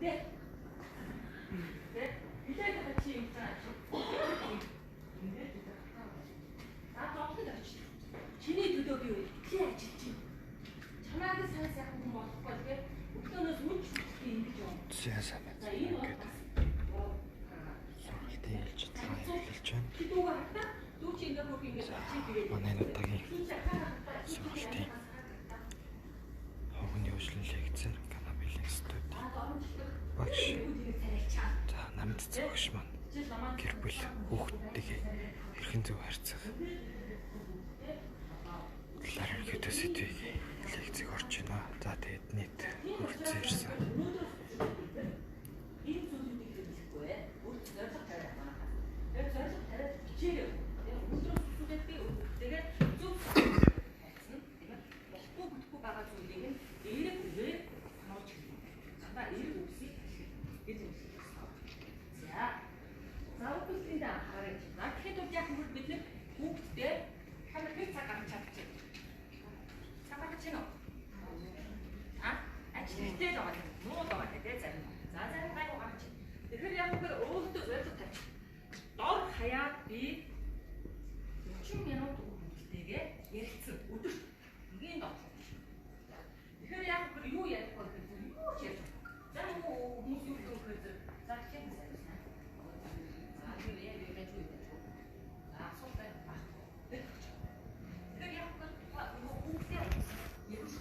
Үндэ. Тэ? Билээ та чи юм цаа чи. Үндэ чи. За зовлон очиж. Чиний төлөө би итгэл ажиллаж байна. Чамайг сайн сайхан хүн болохгүй тэгээ өглөөнөөс үн чүлхээ ингэж явна. За сайн За энэ байна. бол Ингээд бас сургалтын ээлж бодлого эхэлж байна. чи дүүгээ хатаа дүү чи ингээ хөрх ингээ чи тэгээд Манай энэ удаагийн чи хаа сургалтын хогны хөгжлийн лекцээр Канабилийн студийн багш за намд цэцэг багш маань гэр бүл хүүхдтэйгээ хэрхэн зөв харьцах талаар ерөнхийдөө сэдвийг лекцийг орж